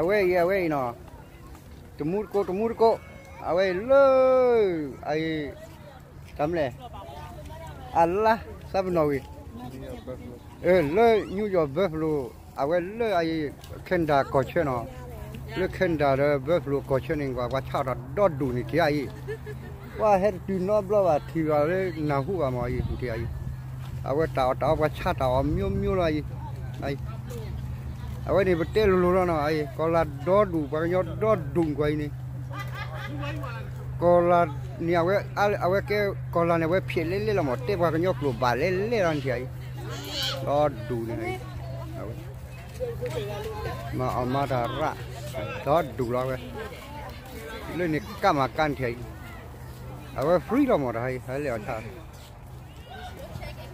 အဝဲအံၤ အဝဲအံၤနီၤ, တမူတကိး တမူတကိး, အဝဲအံၤလၢ အအံၤ တၢ်မလဲၣ်, အလါ သးပနီၣ်ဝံၤ လၢ New York Buffalo, အဝဲလၢအအံၤ Canada ကီၢ်ဆၢနီၤ, လၢ Canada ဒီး Buffalo ကီၢ်ဆၢန့ၣ် ကွၢ်ပှၤဆါအီၣ်တၢ်ဒီဒူၣ်န့ၣ်ထံၣ်အံၤ, ပှၤဟဲတတုၤနီတဘျီဘၣ် ထံၣ်ဘၣ်လၢနၢ်ဟူဘၣ်မးအံၤ ထံၣ်အံၤ, အဝဲတၢ်အီၣ်တၢ်အီပှၤဆါတၢ်အီၣ် မျိုးမျိုး လီၤအံၤ, အဝဲန့ၣ် ပတဲလိၤလိၤလီၤနီၤ အံၤ ကီၤလၤဒီဒူၣ် ပှၤကညီဒီဒူၣ်ကွၢ်အံၤန့ၣ်, ကီၤလၤန့ၣ် အဝဲ အဝဲကဲ ကီၤလၤန့ၣ် အဝဲဖျဲးလဲလဲလီၤမး တဲပှၤကညီကျိာ်ဘၣ်လဲလဲလီၤနထံၣ်အံၤ, ဒီဒူၣ်န့ၣ်, မၤအီၣ်မၤတၢ်ရၣ်, ဒီဒူၣ်လီၤဝဲ, လၢန့ၣ်ကးမၤကးနထံၣ်အံၤ, အဝဲ free လီၤမးတၢ်အံၤ ဟဲလဲၤအီၣ်ဆၣ်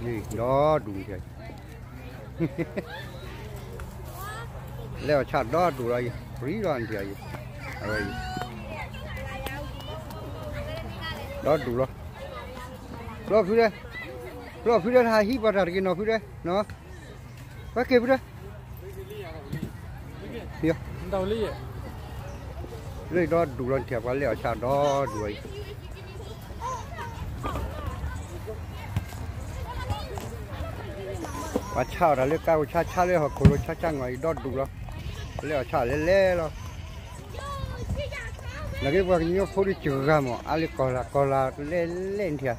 ဒီဒူၣ်နထံၣ်အံၤ, လဲၤအီၣ်ဆၣ်ဒီဒူၣ်လီၤအံၤ free လီၤနထံၣ်အံၤ, အဝဲအံၤ ဒီဒူၣ်လီၤ, ဖျီဖုဒဲ, ဖျီဖုဒဲ တဟးဟံးပှၤတၢ်တဂ့ၤနီၤဖုဒဲ, ပှၤက့ၤဖုဒဲ, လၢဒီဒူၣ်လီၤနထံၣ် ပှၤလဲၤအီၣ်ဆၣ်ဒီဒူၣ်အံၤ ပှၤဆါအီၣ်တၢ်လၢကါ ပှၤဆါဆါလၢဟီၣ်ခိၣ်လိၤ ဆါဆါငီၢ်အံၤ ဒီဒူၣ်လီၤ, လဲၤအီၣ်ဆၣ်လဲၤလဲၤလီၤ, နာ်က့ပှၤကညီဖိဒုးစှၤမး အါလၢကီၢ်လၢ် ကီၢ်လၢ်လဲၤလဲၤနထံၣ်,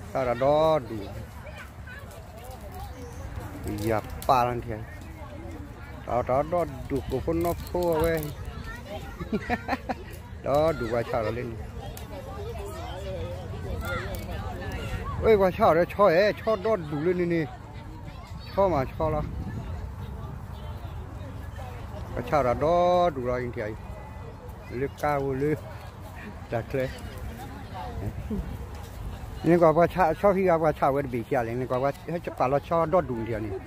ဆါတၢ်ဒီဒူၣ် ယၤပာ်လီၤနထံၣ်, တၢ်အီၣ်တၢ်အီဒီဒူၣ် ကိၣ်ဖိနီဖိအဝဲ, ဒီဒူၣ်ပှၤဆါအီၣ်လၢန့ၣ်, အ့ၣ် ပှၤဆါအီၣ်ဒီးဆီအဲၣ် ဆီဒီဒူၣ်လၢန့ၣ်န့ၣ်, ဆီမးဆီလီၤ, ပှၤဆါအီၣ်တၢ်ဒီဒူၣ်လီၤနထံၣ်အံၤ, လၢကါဝဲလၢ တၢ်ချၢ နကွၢ်ပှၤဆါဆီခံဂၤ ပှၤဆါဝဲတဘ့ၣ်ခံဂၤလဲၣ် နကွၢ်ပှၤဟဲကပာ်လီၤဆီဒီဒူၣ်နထံၣ်န့ၣ်,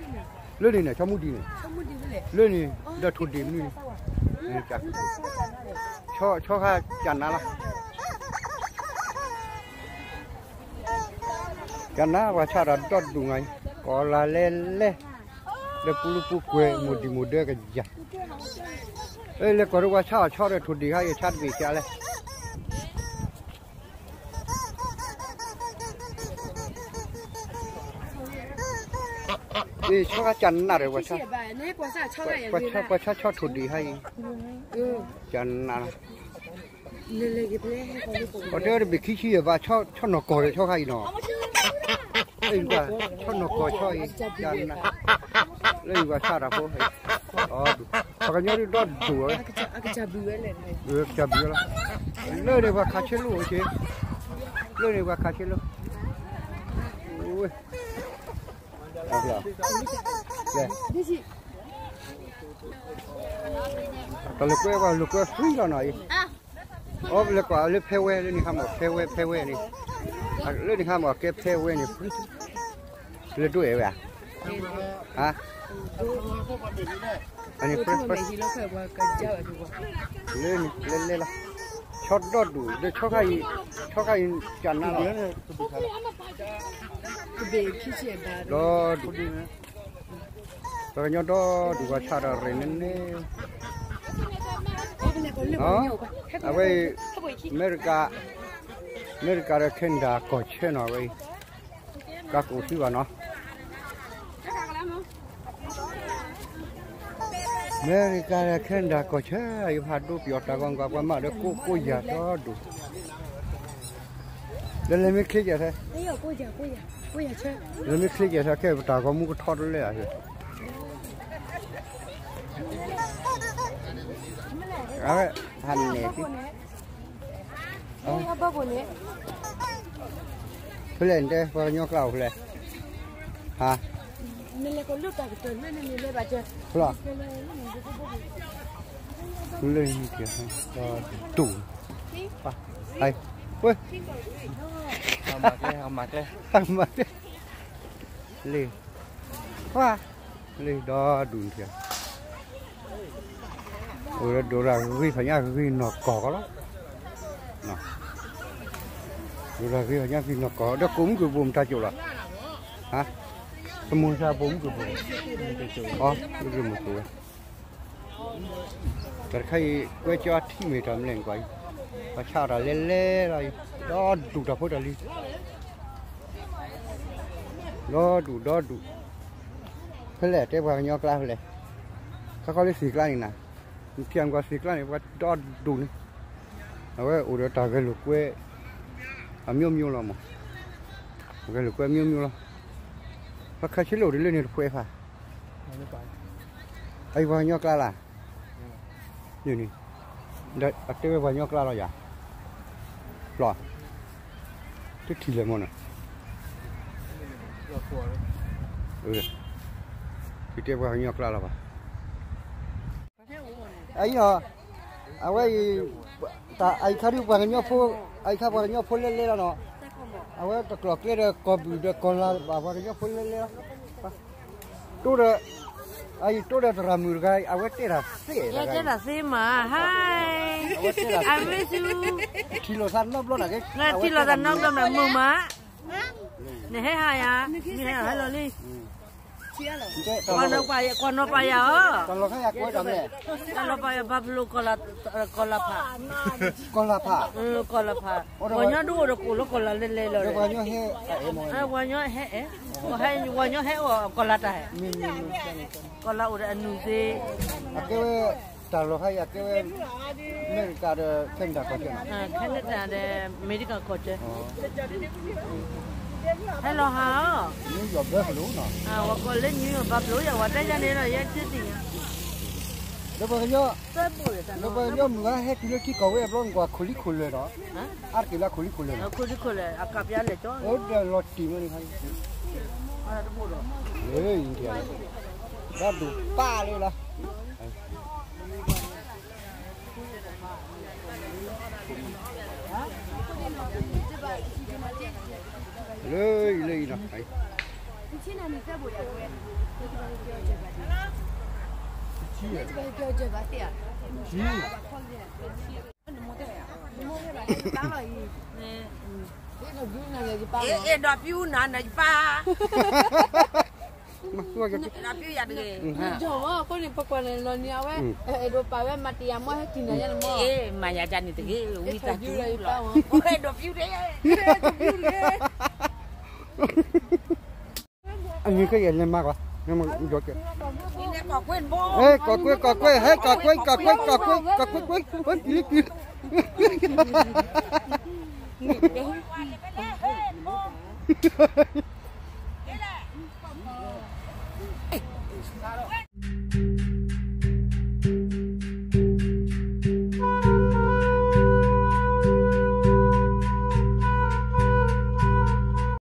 လၢန့ၣ်န့ၣ် ဆီမူဒံးန့ၣ်, လၢန့ၣ် ဒီးထိၣ်ဒံးမနုၤန့ၣ်, ဆီခါကနးလီၤ, ကနးပှၤဆါတၢ်ဒီဒူၣ်နၤ, ကီၤလၤလဲလဲ လၢပူလူပူကွဲၤ မိၢ်ဒံၣ်မိၢ်ဒၢကယၤ, လၢကွၢ်ဒိပှၤဆါအီၣ်ဆီဒီးထိၣ်ဒံးခါအံၤ ဆါတဘ့ၣ်ခံဂၤလဲၣ် အ့ၣ် ဆီခါကနးဒီး ပှၤဆါဆီထိၣ်ဒံးခါအံၤ, ကနးလီၤ, ပှၤတဲဝဲတဘ့ၣ်ခံဆံယဲၢ်ဘၣ်, ဆီနီၢ်ကီၢ်ဒီးဆီခါအံၤနီၤ, ဆီနီၢ်ကီၢ်ဆီအံၤ, ကနး, လၢယပှၤဆါတၢ်ဖိ, ပှၤကညီဒုးဒီဒူၣ်ဝဲ, ကစၢ်ဘုးဝဲလီၤ, လၢန့ၣ်ပှၤခးဆ့လိၣ်အိၣ်က့ၤ, လၢန့ၣ်ပှၤခးဆ့လိၣ်, တၢ်လၢကွဲပှၤလၢကွဲ free လီၤနီၤအံၤ, အီၣ်လၢကွၢ်လၢဖဲဝဲ လၢန့ၣ်ခါမ့ၢ်ဖဲဝဲ ဖဲဝဲန့ၣ်, လၢန့ၣ်ခါမ့ၢ်ကဲဖဲဝဲန့ၣ် free, လၢဒိၣ်အဲၣ်ဝဲဧါ, ဟါ, န့ၣ် free, လၢန့ၣ် လဲၤလဲၤလီၤ, ဆီဒီဒူၣ် ဒီးဆီခါအံၤ, ဆီခါအံၤ ကနးလီၤ, ဒီဒူၣ် ပှၤကညီဒီဒူၣ်ပှၤဆါတၢ်ရ့ၣ်န့ၣ်န့ၣ်, အဝဲအံၤ အမဲရကၤ, အမဲရကၤဒီး Canada ကီၢ်ဆၢနီၤ အဝဲအံၤ, ကါကအိၣ်ထံဘၣ်နီၤ, အမဲရကၤဒီး Canada ကီၢ်ဆၢ, ယဖးဒိပယီၤတၢ်ဂီၤကွၢ် ပှၤမၤဒီးကိးကိးယၤဒီဒူၣ်, ဒီးလဲၤမ့ၢ်ချ့ကဲၣ်ထဲ လဲၤမ့ၢ်ချ့ကဲၣ်ထဲ ကဲပတၢ်ဂီၤမူကထီတလဲၣ်ဧါ, အဝဲ ဟးနဲၣ်က့ၤ, ဖဲလဲၣ်တဲ ပှၤကညီကျါအိၣ်ဖဲလဲၣ်, ဟါ, ဖဲလဲၣ်, လၢန့ၣ်ကဲ, တူၢ်, ဝဲ, မၤကျဲ, မၤကျဲ, လ့ၢ်, ဝါ, လ့ၢ်ဒီဒူၣ်နထံၣ်, အိၣ်ဒီးဒိၣ်ရၣ်ဂ့ၤဖးညါဂ့ၤနီၢ်ကီၢ်ကီးလီၤ, ဒိၣ်ရၣ်ဂ့ၤဖးညါဂ့ၤနီၢ်ကီၢ် ဒီးကိးမုၢ်ကဘိၣ်မတၤကိၣ်လီၤ, ဟါ, တမိၢ်စၢ်ဘိၣ်မုၢ်ကဘိၣ်, အီ, မုၢ်ကဘိၣ်ဝဲ, တၢ်တခါအံၤ ကွဲကၠီအထံၣ်မ့ၢ်တၢ်မလဲၣ်ကွၢ်အံၤ, ပှၤဆါအီၣ်တၢ်လဲၤလဲၤလီၤအံၤ, ဒီဒူၣ်တၢ်ဖိတၢ်လံၤ, ဒီဒူၣ်ဒီဒူၣ်, ဖဲလဲၣ်တဲပှၤကညီကျါဖဲလဲၣ်, ခါခီလၢသ့ၣ်ကျါန့ၣ်နၤ, နထံၣ်ကွၢ်သ့ၣ်ကျါန့ၣ် ပှၤဒီဒူၣ်န့ၣ်, အဝဲအိၣ်ဒီးတၢ်ဂဲၤလိာ်ကွဲ အမျိုးမျိုးလီၤမး, ဂဲၤလိာ်ကွဲအမျိုးမျိုးလီၤ, ပှၤခါဆံးလၢအိၣ်တလၢန့ၣ်တဖှဲးဖး အအံၤပှၤကညီကျါလၢ်, န့ၣ်, အတဲဝဲပှၤကညီကျါလီၤယၤ, ပျီ, တထံၣ်လဲၣ်မ့ၢ်နီၤ, တတဲပှၤကညီကျါလီၤဘၣ်, အအံၤနီၤ, အဝဲအံၤ, တၢ်အအံၤခါဒုးပှၤကညီဖိ, အအံၤခါပှၤကညီဖိလဲၤလဲၤလီၤနီၤ, အဝဲတကျိၤကျဲဒီးကီၢ်ဘုၣ်ဒီးကီၢ်လၤဘၣ် ပှၤကညီဖိလဲၤလဲၤလီၤ တိဒီး, အအံၤတိဒီးသရၣ်မုၣ်တဂၤ အဝဲတဲတၢ်သ့, တဲတၢ်သ့မး, hi, I miss you, ထံၣ်လိာ်သးနီတဘျီန့ၣ်, ထံၣ်လိာ်သးနီတဘျီန့ၣ် မုာ်မး, နဟဲဟးယၤ, မ့ၢ်ဟဲလီၤလံ, ကွၢ်နီၣ်ပာ်ယၤအီၤ, တၢ်လီၤပာ်ယၤဘၣ်ဖျိ, ကီၢ်လၤဖး, ကီၢ်လၤဖး, ပှၤကညီဒုးအိၣ်ဒီးကအိၣ်လၢကီၢ်လၤလဲၤလဲၤလီၤ, ပှၤကညီဟဲ, ပှၤကညီဟဲအီၤကီၢ်လၤတၢ်ဟဲ, ကီၢ်လၤအိၣ်ဒီးအနုၤသ့, အကဲဝဲ, တၢ်လီၤဟါယၤကဲဝဲ, အမဲရကၤဒီး Canada ကီၢ်စဲၣ်, Canada ဒီး အမဲရကၤကီၢ်စဲၣ်, ဟဲလီၤဟးအီၤ, ဝဲကီၢ်လၢ New York ဘၣ်ဖျိယၤ ဝဲတဲယၤန့ၣ်ဒီး ယဲထံသ့ၣ်ညါ, ဒီးပှၤကညီ, ဒီးပှၤကညီမုၢ်ဂၤဟဲတုၤလၢထံကီၢ်ဝဲအဘျီ နကွၢ်ခိၣ်လံခိၣ်လၢာ်ဒီး, အါတက့ၢ်လၢခိၣ်လံခိၣ်လၢာ်, ခိၣ်လံခိၣ်လၢာ် အကးပျါလဲၤကၠီ, အိၣ်ဒီးလီၤတံၢ်မ့ၢ်န့ၣ်, လၢ India, ဒီဒူၣ်ပၢ်လၢလီၤ လၢအံၤလၢအံၤလီၤ, အဲၣ်ဒိးပျူနၤနယပၢ်, ဒီးပျူယၤတဂ့ၤ, အဃိန့ၣ်ပကွၢ်န့ၣ်လီၤန့ၣ် အဝဲအဲၣ်ဒိးပာ်ဝဲမၤတယၤမီၢ်ဟဲကံၢ်နၤယဲန့ၣ်မီၢ်, မၤယၤဒ်န့ၣ်တဂ့ၤ, ဝံသးစူၤလီၤ, အဲၣ်ဒိးပျူ, အမ့ၢ်ကဲယလဲၤမၤကွၢ်, ကီၢ်ကွဲၢ်, ကီၢ်ကွဲၢ်, ကီၢ်ကွဲၢ်, ဟဲကီၢ်ကွဲၢ်, ကီၢ်ကွဲၢ်, ကီၢ်ကွဲၢ်, ကွဲၢ်, ကွဲၢ်, ကွဲၢ်, ကွဲၢ်, ကွဲၢ်, ကွဲၢ်